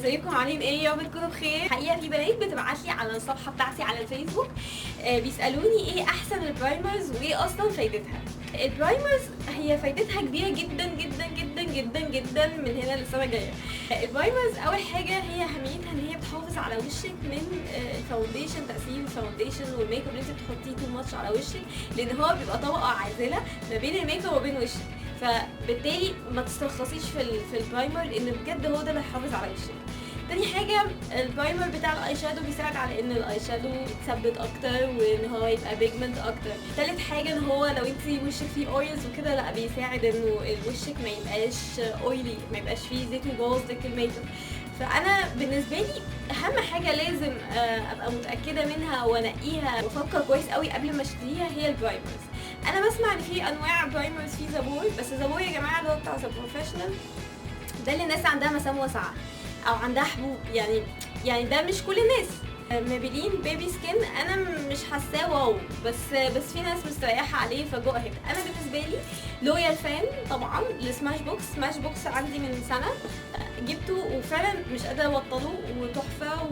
ازيكم؟ عاملين ايه؟ يا رب تكونوا بخير. الحقيقة في بنات بتبعت لي على الصفحة بتاعتي على الفيسبوك بيسالوني ايه احسن ال primers وايه اصلا فايدتها. ال primers هي فايدتها كبيرة جدا جدا جدا جدا جدا من هنا للسنة الجاية. ال primers اول حاجة هي اهميتها ان هي بتحافظ على وشك من ال foundation، تاثير ال foundation وال make up اللي انت بتحطيه too much على وشك، لان هو بيبقى طبقه عازله ما بين ال make up وما بين وشك، فبالتالي ما تسترخصيش في ال primer، لان بجد هو ده اللي هيحافظ على وشك. تاني حاجة ال primer بتاع ال eye shadow بيساعد على ان ال eye shadow يتثبت اكتر وان هو يبقى pigment اكتر. تالت حاجة ان هو لو انت وشك فيه oils وكده، لا بيساعد انه وشك ما يبقاش oily، ما يبقاش فيه زيت ويبوظ لك ال make up. فانا بالنسبة لي اهم حاجة لازم ابقى متاكدة منها وانقيها وافكر كويس قوي قبل ما اشتريها هي ال primers. انا بسمع ان في انواع primers، في Zappor، بس Zappor يا جماعة اللي هو بتاع The Professional ده اللي الناس عندها مسام واسعة او عندها حبوب، يعني ده مش كل الناس. Maybelline Baby Skin انا مش حاساه wow، بس في ناس مستريحه عليه ف go ahead. انا بالنسبة لي loyal fan طبعا ل Smashbox. Smashbox عندي من سنة جبته وفعلا مش قادرة ابطله، وتحفه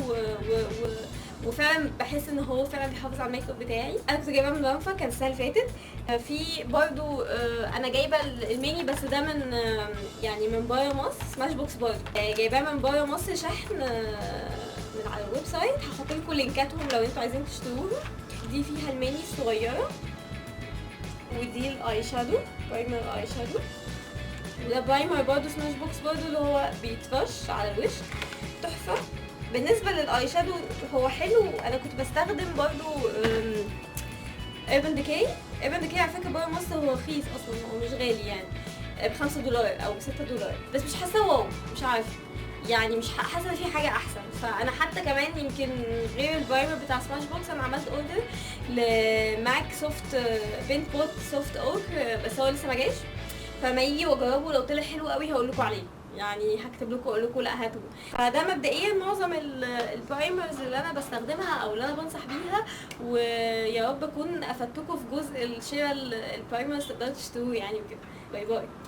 وفعلا بحس ان هو فعلا بيحافظ على ال make up بتاعي. انا كنت جايباه من بانفا كان السنة اللي فاتت. في برضو انا جايبه الميني، بس ده من يعني من بره مصر، Smashbox برضو جايباه من بره مصر شحن من على ال website. هحط لكم لينكاتهم لو انتوا عايزين تشتروهم. دي فيها الميني الصغيرة ودي ال eye shadow، primer eye shadow، وده primer برضو Smashbox برضو اللي هو بيترش على الوش، تحفة. بالنسبة لل eye shadow هو حلو. انا كنت بستخدم برضو Urban Decay. Urban Decay على فكرة بره مصر هو رخيص اصلا، هو مش غالي، يعني ب5 دولار او ب6 دولار، بس مش حاسه wow، مش عارفه، يعني مش حاسه ان في حاجة احسن. فانا حتى كمان يمكن غير ال primer بتاع Smashbox انا عملت order ل MAC soft Paint Pot Soft Ochre، بس هو لسه ما جاش، فما يجي واجربه لو طلع حلو قوي هقول لكم عليه، يعني هكتب لكم اقول لكم لا هاتوا. فده مبدئيا معظم ال primers اللي انا بستخدمها او اللي انا بنصح بيها، ويا رب اكون افدتكم في جزء الشراء ال primers تقدروا تشتروه يعني وكده. bye bye.